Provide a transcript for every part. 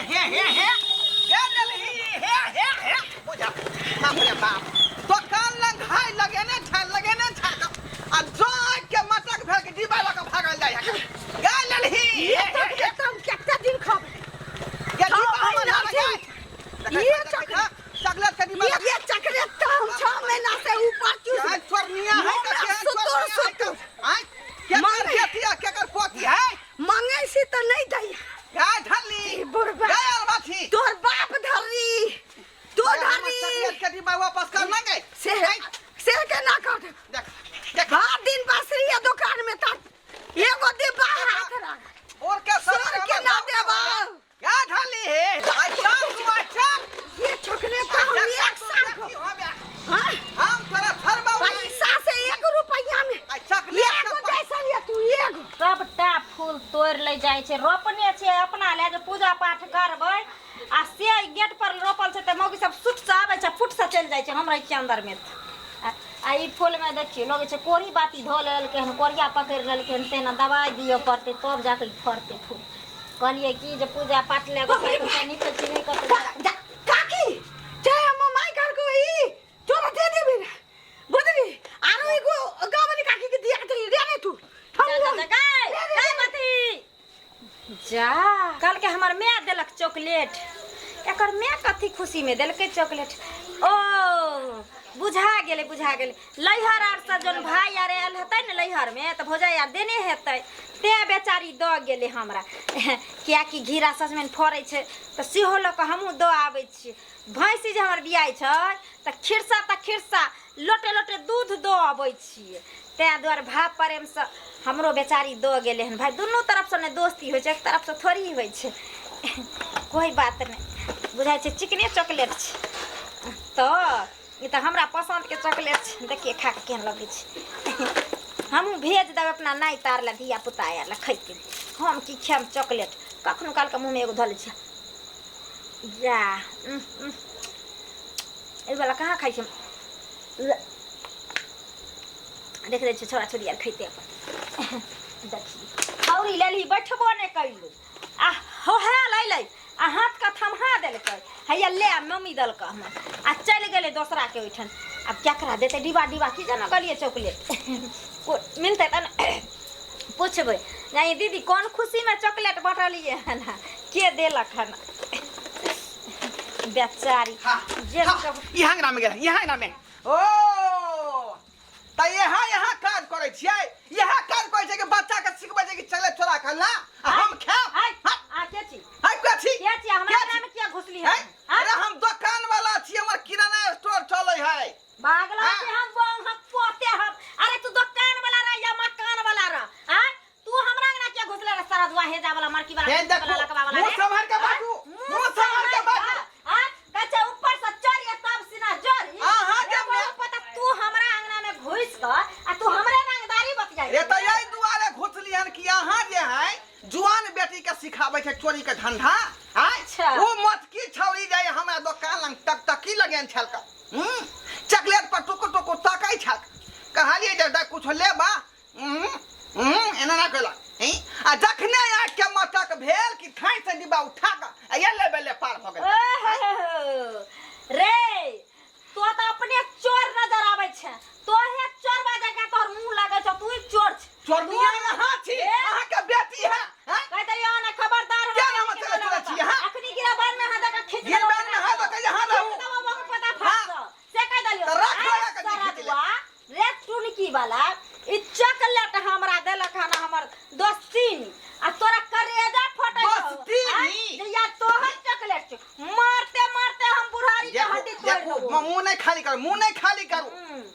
हे हे हे हे लेलही हे हे हे बुझा बाप रे बाप दोकान लग हाय लगेने छै लगेने छै आ जाय के मटक भेल के डिब्बा लऽ के भागल जाय है गे लेलही ये हे हे हे चॉकलेट हम कते दिन खबै गे छओ डिब्बा हमर महीना लाबे छै। गे ये चॉकलेट चॉकलेट के डिब्बा ये चॉकलेट तो हम 6 महीना से ऊपर चूस केहन चोरनिया है तऽ हमरा केहन सुतुर चोरनिया है सुतुर। तऽ आँय केकर मांगे। बेटी आ केकर पोती है मांगे छी तऽ नहीं दैया गाय धरली ई बुढ़बा। गाय अलबाथी तोहर बाप धरी तू धरी चॉकलेट के डिब्बा वापस कर ना गे से से के ना कर देख देख भर दिन बसरी है दुकान में तक एगो डिब्बा हाथ रख और के सर के ना देबा गाय धरली हे अच्छा तू अच्छा ये चॉकलेट तो हम एक साल खो हाँ हम तोरा थरबा पैसा से 1 रुपया में आ चॉकलेट एगो जैसा ये तू एगो सबटा फूल तोड़ि लै जाइ छै। रोपने छै अपना लए जे पूजा पाठ करबै आ से गेट पर रोपल छै तऽ मौगी सब सुट से आबै छै, फुट से चलि जाइ छै। हम रहै छियै अन्दरमे। आ ई फूलमे देखियौ लगै छै कोरी बाती धऽ लेलकै हन, कोरिया पकड़ि लेलकै हन, तेना दबाइ दिअ पड़तै तब जाकऽ ई फड़तै फूल। कहलियै कि जे पूजा पाठ लए नीपै छी नहि कतौ। काकी चाहे हम माय घर को ई तोरा दे देबे ना बुझली। आरो एगो गाँव वाली काकी के दिया दे रे रे तू हम जा, जा, जा, गाय, गाय मती। जा कल के हमर माय देलक चॉकलेट। एकर माय कथी खुशी में देलकै चॉकलेट? ओ बुझा गेलै, बुझा गेलै। लैहर आर से जौन भाई आर आयल हेतै ने लैहर में तऽ भौजाई आर देने हेतै, तें बेचारी दऽ गेलै हमरा। किएकि घिरा सजमनि फड़ै छै तऽ सेहो लऽ कऽ हमहूँ दऽ आबै छियै। भैंसी जे हमर बियाइ छै तऽ खिरसा तऽ खिरसा लोटे लोटे दूध दऽ अबै छियै। ताहि दुआरे भाव प्रेमसँ हमरो बेचारी दऽ गेलै हन। भाय, दुनू तरफसँ ने दोस्ती होइ छै, एक तरफसँ थोड़ी होइ छै। कोइ बात नहि, बुझाइ छै चिकने चॉकलेट छै तऽ ई तऽ हमरा पसन्दके चॉकलेट छै। देखिए खा कऽ केहन लगै छै। हमहूँ भेज देबै अपना नाइ तार लए, धिया पुता आर लए खैतै। हम की खायब चॉकलेट? कखनो कालके मुँहमे एगो धऽ लै छियै। जा एहि वला कहाँ खाइ छै? देख लै छियै छोड़ा छोड़ी आर खैते अपन। देखी छौरी लेलही, बैठबो नहि कैलू आ होहे लै आ हाथ के थमहा देलकै, हैया ले मम्मी देलकै हमर आ चलि गेलै दोसरा के ओहिठाम। आब केकरा देतै डिब्बा डिब्बा की जानो गेलियै चॉकलेट मिलतै तऽ ने पुछबै नहीं दीदी कोन खुशीमे चॉकलेट बाँटलियै हन, के देलक हन बेचारी। जे यहाँ अंगना में गेल, यहाँ अंगना में। ओ तऽ यहाँ यहाँ काज करै छियै, यहाँ काज करै छियै कि बच्चा के सिखबै छै कि चॉकलेट चोरा के ला आ हम खायब। हाय, आ के छी? हाय, के छी? के छी? हमरा अंगना में किया घुसली है? अरे हम दुकान वाला छी, हमर किराना स्टोर चलै है। भागला से हम बंग हम पोते हम। अरे तू दुकान वाला रह या मकान वाला रह, हां तू हमरा अंगना किया घुसले रे? सारा दुआ हेजा वाला, मरकी वाला, हे देखो, वाला, वाला। मुंह संभाल के बाजू, मुंह संभाल के बाजू। हां, कहे ऊपर से चढ़ तब सीना जड़। अहाँ जे पता तू हमरा अंगना में घुस क आ तू हमरे रंगदारी बतियाई रे तऽ एहि दुआरे घुसली हन कि अहाँ जे है जुआन बेटी के सिखाबै छै चोरी के धंधा। आँय? अच्छा। ओ मोटकी छौरी जाय हमरा दोकान लग टकटकी लगेन छल क चॉकलेट पर टुकु टुकु तकै छल। कहलियै जे दाइ कुछ लेबा, एना ना केलक। आ जखने आँखि के मटक भेल कि ठाइ से डिब्बा उठा कऽ आ एले बेले पार भऽ गेल। ओहो, रे तो तऽ अपने चोर नजर आबै छै। तोहे चोरबा जकाँ तोहर मुंह लागै छौ, तू ही चोर छ। चोरनिया अहाँ छी, अहाँ के बेटी है, हैं? कहि देलियौ ने, खबरदार। क्या नाम चले चले छी, हाँ? अखनी गिरबान में हाथ दऽ खींच। गिरबान में हाथ दऽ के यहाँ रहू। देबो बहुत पता फाट से कहि देलियौ। तऽ रख अरे लगा के सारा खींच ले। दुआ, रे टुनकी वाला, ई चॉकलेट हमरा देलक हन हमर दोस्तीनी आ तोरा करेजा फटै छौ। दोस्तीनी? आँय? जहिया तोहर चॉकलेट छौ, मारते मारते हम बुढ़ारी के देखो हड्डी तोड़ि देखो देबो। मुंह नहीं खाली करू, मुंह नहीं खाली करू।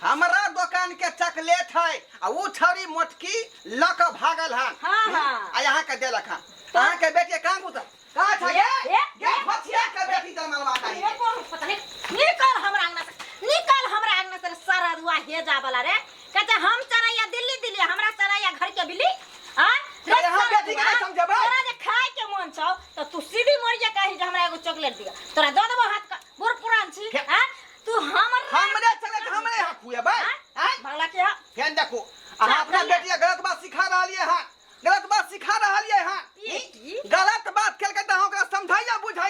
हमरा दुकान के चॉकलेट है आ ऊ छौरी मोटकी ल के भागल हन। हाँ। आ यहाँ के देलक हन। अहाँ के बेटी कहाँ घुसल कहाँ छै? ए, गे ए, गे फसिया के बेटी जन्मलवा का। ए, कौन पता नहीं। निकल हमरा अंगना से, निकल हमरा अंगना से सारा दुआ हेजा वाला रे। कहते हम चरैया दिल्ली दिल्ली, हमरा चरैया घर के बिल्ली। आ रे अरे हम सारा बेटी के नहीं दुआ, समझेबै। तोरा जे खाए के मन छौ त तू सीधी मरिया कही जे हमरा एगो चॉकलेट दिया, तोरा दऽ देबो हाथ का। बूढ़ पुरान छी। आ तू हमर हमरे चॉकलेट हमरे यहाँ खुएबै? आँय? भगला के हा। फेन देखू, अहाँ अपना बेटी के गलत बात सिखा रहलियै हन, गलत बात सिखा रहलियै हन। बेटी? गलत बात केलकै तऽ अहाँ ओकरा समझाइया बुझाइया।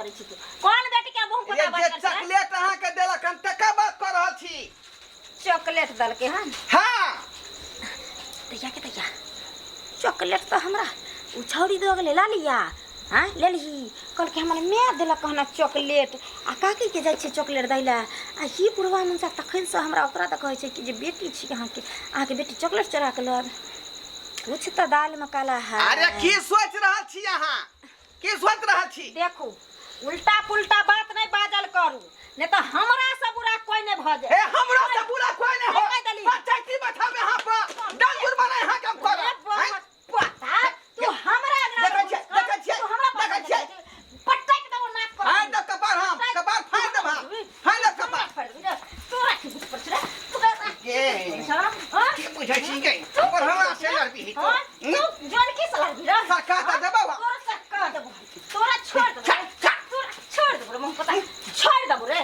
करै छी तू? कोन बेटी के बहु ये पता बात जे करै छी रे? चॉकलेट अहाँ के देलक हन तकर बात कऽ रहल छी। चॉकलेट देलकै हन? हाँ। दैया के दैया, चॉकलेट तऽ हमरा उ छौड़ी दऽ गेलै लालिया। हाँ लेलही? कहलकै हमर माय देलक हन चॉकलेट। आ काकी के जाइ छियै चॉकलेट दै लए, आ ही बुढ़वा मुनसा तखनसँ हमरा ओकरा तऽ कहै छै कि जे बेटी छी अहाँके, अहाँके बेटी चॉकलेट चोरा कऽ लऽ आबै। कुछ तऽ दालिमे काला है। अरे की सोच रहल छी अहाँ? की सोच रहल छी? देखू, उल्टा पुल्टा बात नहि बाजल करू, नहि तऽ हमरा से बुरा कोई नहि भऽ ए जाय। हमरो से बुरा कोई नहीं हो। कहि देली। पंचायती बैठाबे यहाँ पर, डांग जुर्माना यहाँ के हम अरे करब। हैं? बहुत पता तू हमरा अंगना देखै छियै, देखै छियै, तू हमरा देखै छियै। पटक देबो नाक पर। फाड़ि देब कपार हम, कपार फाड़ि देब हम, फाड़ि देब कपार। फाड़ि देबो रे। तोरा की बुझ पर छै रे? तोरा के? हाँ? की बुझै छी गे? पर हमरा से लड़बी तू? हाँ? तू जोन की सलाह दी रे? सरकार तऽ देबौ। तोरा सरकार देबो। तोरा छोड़ देबो। छाड़, छाड़। तोरा छोड़ देबो रे, मुँह पता छोड़ देबो रे।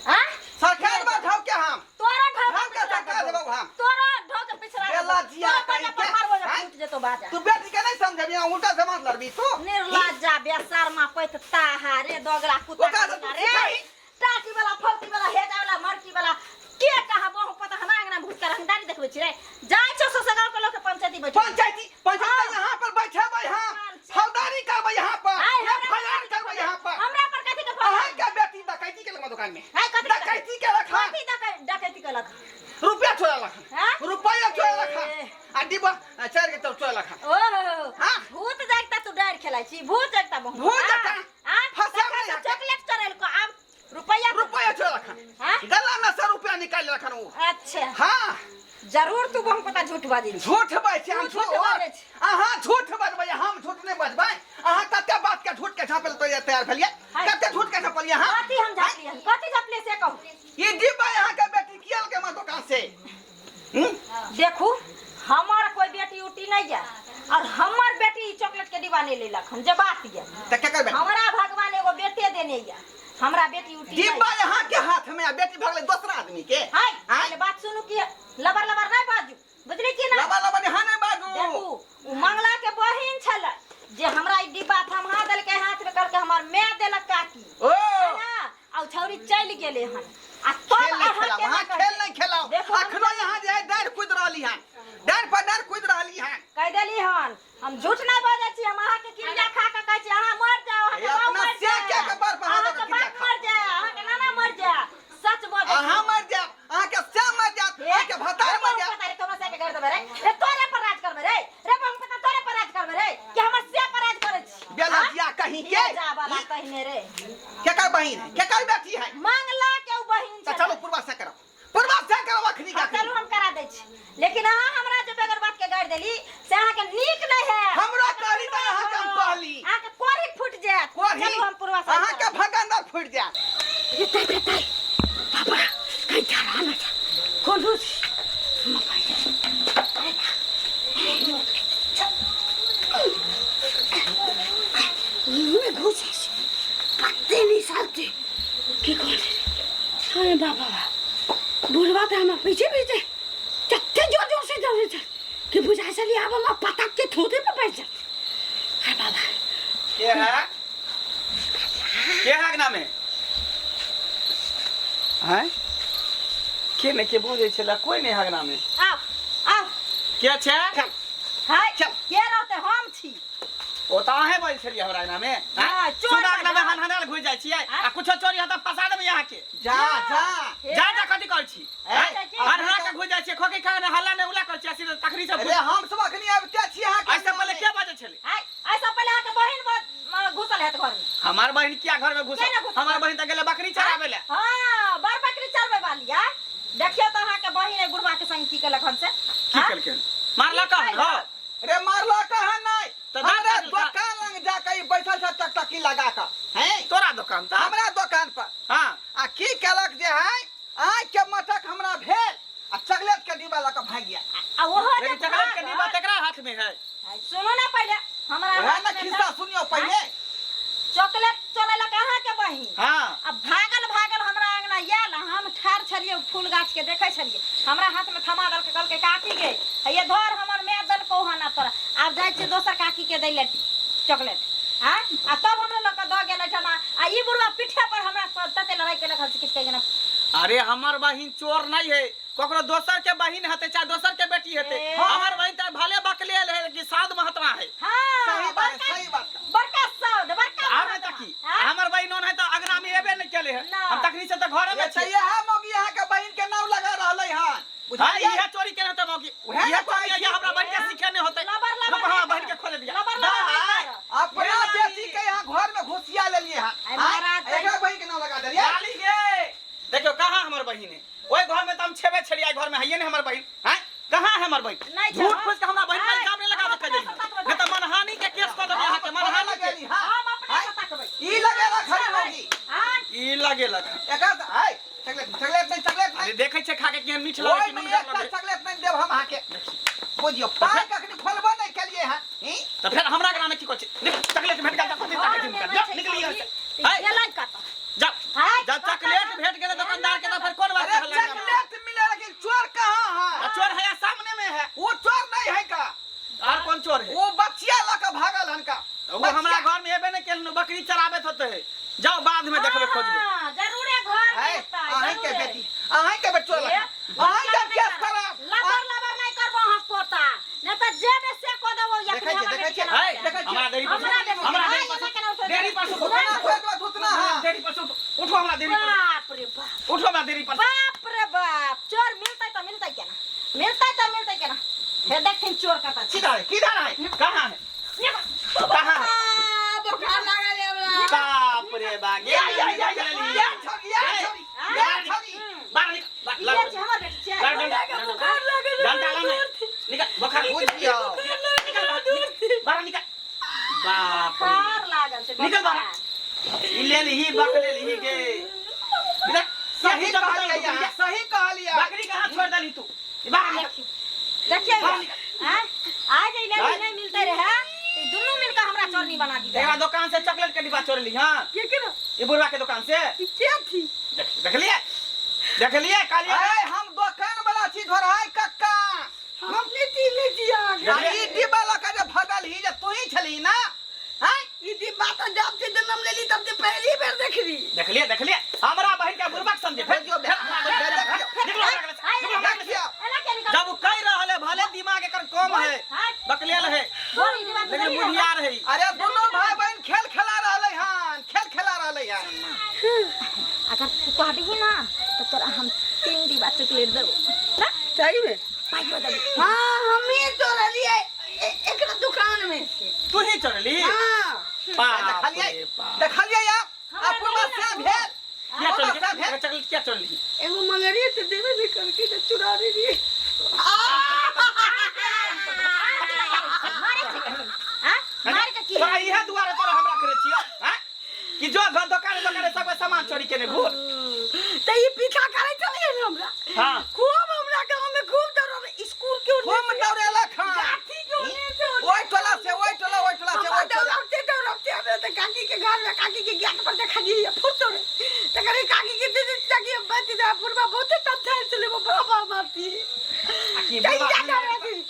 हाँ? सरकार बैठाउ के हम? तोरा ढोक हम के सरकार देबौ हम? तोरा ढोक पिछड़ा देबो। बेलज्जिया तोरा पन्ना पर कहीं के, मारबो जे हाँ? फूट जेतो बाजा। तू बेटी के नहीं समझबी, उल्टा से मत लड़बी तू। निर्लज्जा बेशर्मा पैत ताहा रे, दोगला कुत्ता ओकरा से तू रे। सिखाही। टाटी वाला, फौती वाला, हेजा वाला, मरकी वाला के कहा बहु पता हम आंगना भूत कर रंगदारी देखबै छी रे। जाइ छौ सो गांव के लोग के पंचायती बैठे। पंचायती, पंचायती यहाँ पर बैठेबै हम, फौजदारी करबै यहाँ पर, आय, हमरा एफआईआर करबै यहाँ पर। हमरा पर कथी के अहाँ फौजदारी? के बेटी डकैती केलक हमरा दुकान में। हाय, कथी के? डकैती केलक हन। कथी डकैती केलक? रुपया चोरेलक हन। हाँ? रुपया चोरेलक हन। ए। आ डिब्बा चारि के तब चोरेलक हन। ओहो, हाँ? भूत जागता तू डर खेलाइ छी, भूत जागता बहुत। भूत जागता। हाँ? फंसाब तखन नहि से अहाँके। चॉकलेट चोरेलको, आब रुपया रुपया चोरेलक हन। हाँ? गला में से रुपया निकालि लेलक हन उ। अच्छा। हाँ। जरूर तू बहु पता झूठ बाजै छी। झूठ बाजै छी हम? तू झूठ झूठ बाजै छी। अहाँ झूठ बजबै, हम झूठ नहि बजबै। अहाँ कते बात के झूठ के झापल तो तैयार भेलियै? हाय। कते झूठ के झापलियै अहाँ? कथी हम झापलियै? कथी झापलियै से कहू। ई डिब्बा अहाँ के बेटी किया लके हमरा दुकान से? देखू, हमर कोई बेटी उटी नहीं है और हमर बेटी ई चॉकलेट के डिब्बा नहीं लेलक हन, जे बात ये। तऽ केकर बेटी? हमरा भगवान एगो बेटे देने ये, हमरा बेटी उटी नहीं। डिब्बा यहाँ के हाथ में आ बेटी भगलै दोसरा आदमी के। हाय, आँय? पहले बात सुनू कि लबर लबर नहीं बाजू, बुझली कि ना? लबा लबा यहाँ नहि बाजू। देखू, उ मंगला के बहिन छलै जे हमरा ई डिब्बा थमहा देलकै हाथ में, करके हमर my देलक काकी। ओ है ना? आ उ छौरी चलि गेलै हन आ तब खेल नहीं अहाँ खेलाउ, केना अहाँ कहै? खेल नहीं खेलाउ। देखू, हम अखनो यहाँ जे है डाँढ़ कुदि रहली हन, डाँढ़ पर डाँढ़ कुदि रहली हन। कहि देली हन, हम झूठ नहीं बजै छी। हम अहाँके क्रिया खा के कहै छी, अहाँ मर जाओ, अहाँके ए, बाप अपना मर से के जाए, के बार पर अहाँ अहाँके क्रिया बाप खाउ। मर जाए, अहाँके नाना मर जाए, सच बजै छी। अहाँ मर जायब, अहाँके से मर जायत, अहाँके भतार मर जायत। पता रे, तोरा से के घर देबै रे? रे तोरे पर राज करबै रे? रे बम पता तोरे पर राज करबै रे कि हमर से पर राज करै छी? बेलजिया कहीं के। जा वाला पहिने रे। केकर बहिन है? केकर बेटी है? मंगला के उ बहिन तऽ छलै। चलू पूर्वा से करब, पूर्वा से करब अखनी के हाँ, अखनी। चलू हम करा दै छी, लेकिन अहाँ हमरा जे बगैर बात के गारि देली से अहाँके नीक नहि है। हमरा कहली तऽ अहाँके हम कहली। अहाँके कोढ़ी फूटि जायत। कोढ़ी? चलू हम पूर्वा से अहाँके करब। भगंदर फूटि जायत। बाबा कहीं डरा ना जा कोनो में घुस पत्ते नहीं सालते की कर। अरे बाबा, बुढ़वा तो हम पीछे पीछे कत्ते जोर जोर से दौड़े चल कि बुझा चली अब हम पटक के थोड़े पे बैठ जाते। अरे बाबा। के है? के है अंगना में? हैं? के ने के बजै छला? कोई नहीं अंगना में। आउ आउ। के छै? हाय। चल। के रहते? हम छी। ओ तऽ अहें बजै छलियै हमरा अंगना में। हाँ, चोर सुना अंगना में बजल। हन हनाल घुसि जाइ छियै हाँ? आ कुछो चोरी होता फंसा देबै अहाँ के। जा जा। हे। जा जा कथी कहै छी? ए, हन हना के घुसि जाइ छियै, खोखी खा हल्ला ने उला करै छियै, सीधे तखनी से। अरे हम सब अखनी आबिते छी अहाँके। ऐसे पहिले के बजै छलै? हाय, ऐसा पहिले अहाँके बहिन घुसल हैत घर में। हमार बहिन किया घर में घुसल? किया ने घुसल? हमार बहिन तऽ गेलै बकरी चराबै लए। हाँ, बड़ बकरी चरबै वाली आ। देखियौ तऽ अहाँके बहिन एहि बुढ़वा के संग की केलक हन से। की हाँ? केलकै? मारलक हन? हँ। रे मारलो कहाँ नहीं? तऽ दाँत हमरा काटलका। दुकान लग जाके ई बैठल छ टकटकी लगा कऽ हैं। तोरा दुकान तऽ? हमरा दुकान पर। हाँ। आ की केलक जे है, आँख के मटक हमरा भेल आ चॉकलेट के डिब्बा लऽ कऽ भागि गेल। आ ओहो जे लेकिन चॉकलेट के डिब्बा भागल। तकरा हाथ में है। हाय, सुनू ना पहिले हमरा वएह हाथ ने में खिस्सा था। सुनियौ पहिले। चॉकलेट चोरेलक अहाँके बहिन। हाँ। आ भागल भागल हमरा अंगना आयल, हम ठाढ़ छलियै फूल गाछ के देखै छलियै, हमरा हाथ में थमा देलकै, कहलकै काकी गे ये धर, हमर my देलकौ हन। आ तोरा आब जाइ छियै दोसर काकी के दै लए चॉकलेट। आ आ तब हमरा लऽ कऽ दऽ गेल एहिठाम आ ई बुढ़वा पीठे पर हमरा तते लड़ाइ केलक हन से किछु कहि गेल। अरे हमर बहिन चोर नहीं है, ककरो दोसर के बहिन हेतै चाहे दोसर के बेटी हेतै। ए। हमर बहिन तऽ भले बकलेल है लेकिन साध महात्मा है। हाँ, सही बात है, बड़का सही बात। बड़का सौद बड़का आर नहीं महात्मा। तऽ की हाँ? हमर बहिन ओन है तऽ अगना में एबे नहीं केले है। ना। हम तखनी से तऽ घरे में ये छी। तऽ इएह मौगी अहाँके बहिन के नाम लगा रहलै हन। हाँ, बुझलियै? इहे चोरी केने हेतै मौगी। उएह इहे ने कहै चोरी छी। हमरा बहिन के सिखेने होतै। लबर लबर रुको, हमरा नहीं बहिन के करब। खोले दिया। लबर लबर नहीं करब। अपना ये बेटी के यहाँ घर में घुसिया लेलिए हन। आइ महाराज, आँय? एकरा बहिन के नाम लगा देलियै। गाली गे देखियो कहाँ हमर बहिन है। ओहि घर में तऽ हम छेबे छलियै, घर में हैये ने हमर बहिन। हैं कहाँ है हमर बहिन? नहीं छै, झूठ हम- फूस के हमरा बहिन पर आँय, इल्जाम नहीं लगा हम के अपने कहि से तकबै। नहीं तऽ मनहानि के केस कऽ देबै अहाँके, मनहानि के। लगेली, हाँ। हम अपने आँय? से तकबै। ई लगेलक हन मौगी। आँय, ई लगेलक। एकर आँय, चॉकलेट चॉकलेट नहीं, चॉकलेट अरे नहीं। देखै छै खा के केहन मीठ लगै ओहि कि में नुनगर एकटा लगै। चॉकलेट नहीं देब हम अहाँके। बुझियौ, पाइ कखनी खोलबो नहीं केलियै हन। ई? तऽ फेर हमरा ग्राम में की कहै छै? देख चॉकलेट भेट गेल तऽ कथी ताकै छै? घरमे जा नहि छै निकलि यहाँ से। सब्जी, आँय, गेलै कतऽ? जा आँय, जब चॉकलेट भेट गेलै दुकानदार के तऽ फेर कोन बात अरे के हल्ला करबै? चॉकलेट मिले लेकिन चोर कहाँ है? आ चोर है सामने में है। वो चोर नहीं है का? और कौन चोर है? वो बच्चिया लऽ के भागल हन का। वो हमरा घर में एबे नहीं केलनु, बकरी चराबैत होते। जाओ बाद में देखबै खोजबै। हाँ, जरूरे घर में है, हेतै, अहीं के जरूरे। बेटी, अहीं के बेटी चोर ए, लगा। अहीं के केस करब। लबर लबर नहीं करबो अहाँ पोता, नहीं तऽ जेबे से कऽ देबो। देखै छियै, देखै छियै। है, देखै छियै। हमरा देरी पर हमरा बेटी- हमरा देरी हाँ, पर एना केना उठेबै? देरी पर उतना छोड़ देबै, उतना हाँ। देरी पर उठो हमरा देरी पर बाप रे बाप, उठो हमरा देरी पर। बाप रे बाप, चोर मिलतै तऽ मिलतै केना, मिलतै तऽ मिलतै केना? हे देखथिन चोर कतऽ छै। किधर है? किधर है? कहाँ है? कहाँ है? बोखार लागल है हमरा। बाप रे बाप। या, या, या, या, या, छोड़ी, या, छोड़ी, या, छोड़ी। बाहर निकल। ई छै हमर बेटी छै। डंडा बोखार लागल है डंडा ला निकल बोखार बुझियौ। निकल बाहर निकल। बाप रे बोखार लागल छै। निकल बाहर। ई ले लीही बक ले लीही गे। इधर सही कहलियै अहाँ, सही कहलियै। बकरी कहाँ छोड़ देली तू? ई बाहर निकल। देखिए बाहर निकल। आँय, आज ई लेली नहीं मिलते रहे ई दुनू मिलकर हमरा चोरनी बना दी। एकरा दुकान से चॉकलेट के डिब्बा चोरली। हाँ के केना? ई बुढ़वा के दुकान से। ई के थी? देखलिए देखलिए कालिए। अरे हम दोकान वाला चीज धर है कक्का। हम लेती लेती अहाँके। आ ई डिब्बा लऽ के जे भगल ही जे तू ही छलही ना? हैं? ई डिब्बा तऽ जब से जन्म लेली तब से पहली बेर देखली। देखलिए देखलिए हमरा बहिन के बुढ़वा के समझे। देखियौ, देखियौ, निकलो हमरा गले से, निकलो हमरा गले से। देखियौ। एना के निकल। जब उ कह रहल है भले दिमाग एकर कम है बकलेल है बोल ई डिब्बा लेकिन लेली बुधियार है। अरे दोनों भाई बहन खेल खेला रहलै हन, खेल खेला रहलै हन। अगर तू कहबही ना तो तोरा हम 3 डिब्बा चॉकलेट देबो ना। सही में? पाइयो देबो। हाँ हमी चोरलियै एकरा दुकान में से। तू ही चोरली? हाँ। बाप देखलियै रे बाप। देखलियै आप हमरा पूर्वा नहीं से ना भेल। क्या पूर्वा चोरली? से भेल। चॉकलेट क्या चोरली? एगो मंगरी से देबे नहीं करके तो चुरा लेलियै। मारे छै हां मार के की तोरा इहे दुआरे तोरा हमरा करे छियो हैं कि जो घर दुकान दुकान सब सामान चोरी केने घूर। तऽ ई पीछा करै छलियै ने हमरा। हाँ। खूब हमरा गाँव में खूब दौड़ल स्कूल के ओने खूब से, दौड़ेलक हन। गाछी के ओने से ओने। ओहि टोला से ओहि टोला, ओहि टोला से हमरा ओहि टोला। दौड़ते दौड़ते हमरा तऽ काकी के घर में काकी के गेट पर देखलियै फुट दौड़े। तऽ कहलियै काकी के दीदी काकी हम बच जा बुढ़बा बहुते तमसायल छलै, वो बड़ा मार मारती। आ की तऽ ई बुढ़बा जा दौड़े।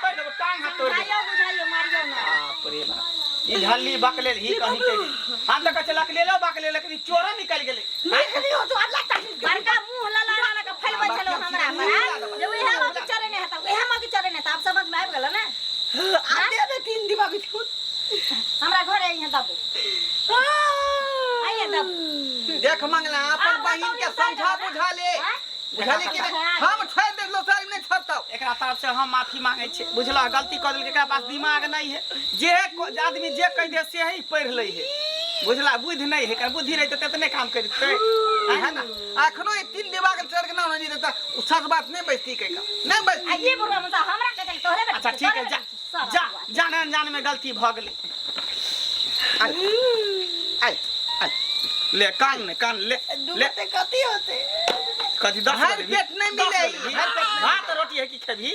छोड़ देबो, टांग हाथ तोड़ देबो। बुझाइयो बुझाइयो मारियो ना। बाप रे बाप। ई झल्ली बकलेल ही कहीं के। हम तऽ कहै छै लकलेलो बकलेल लेकिन ई चोरो निकलि गेलै। नहीं हो तो अल्लाह तकलीफ के। बड़का मुंह लला लला के फैलबै छलो हमरा पर आ? जे उहे मौगी चोरे ने हेतौ, उहे मौगी चोरे ने हेतौ। आब समझ में आबि गेल ने? आ दे दे 3 डिब्बा बिस्कुट। हमरा घरे अइहे दबो, अइहे दबो। देख मंगला अपन आब बहिन के बताउ ई समझा उतारि देबै बुझा ले। आँय? बुझाली कि नहीं? हम छोड़ देलो सारी नहीं छोड़तौ। एकरा तरफ से हम माफी मांगे छी बुझला। गलती कर देलकै, एकरा पास दिमाग नहीं है। जे आदमी जे कह दे से ही पढ़ लै है बुझला। बुद्धि नहीं है, एकर बुद्धि रहते ततने काम करते है ना। अखनो ई 3 डिब्बा के चढ़ के ना नहीं देता उ सच बात नहीं बजती के का नहीं बजती। आ ई बुढ़वा मुसा हमरा कह देल तोहरे बेटी अच्छा छै, ठीक है, तोहरे जा बेटी छै, सारा जा बुढ़वा। जाने अनजाने में गलती भ गेलै। आइ आइ ले कान ने कान ले ले। ते कथी होते? कथी 10 भरि पेट नहीं मिले, भरि पेट नहीं। भात रोटी है कि खेबही?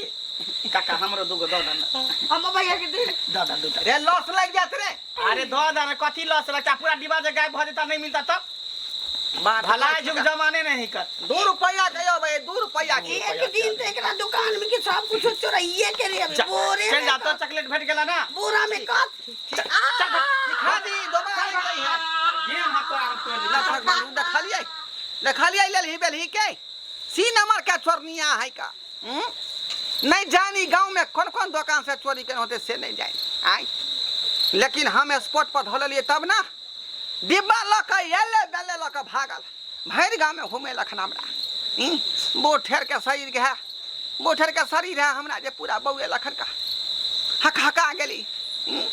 काका हमरो दूगो दऽ दे ना। हम भैया के दे। दऽ दे दूटा। रे लॉस लग जात रे। अरे दऽ दे ना, कथी लॉस लगता? पूरा डिब्बा जे गायब भ जेता नहीं मिलता तब? बात भला जुग जमाने नहीं कर। 2 रुपया के भाई, 2 रुपया के। एक दिन तो एकरा दुकान में के सब कुछ चोराइए के रे। जा, बोरे चल में जा तो चॉकलेट भेट गेला ना। बोरा में कत खा दी दोबारा नहीं है। ये हम तोरा हम तोड़ ना भगवान, देखलियै देखलियै लेलही बेलही के सी नंबर के चोरनिया है का, हम्म? नहीं जानी गांव में कौन कौन दुकान से चोरी के होते से नहीं जानी आय, लेकिन हम स्पॉट पर धो लेलियै तब ना डिब्बा लऽ कऽ एले बेले लऽ कऽ भागल भरि गाँव में घूमे लखन हमरा, हम्म? बोठेर के शरीर के है, बोठेर के शरीर है हमरा जे पूरा बौए लखन का हक हका गेली, हम्म?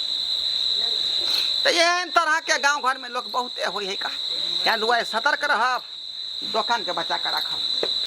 तऽ एहन तरहके गाँव घरमे लोक बहुते होइ है का, ताहि दुआरे सतर्क रहब, दोकानके बचा कऽ राखब।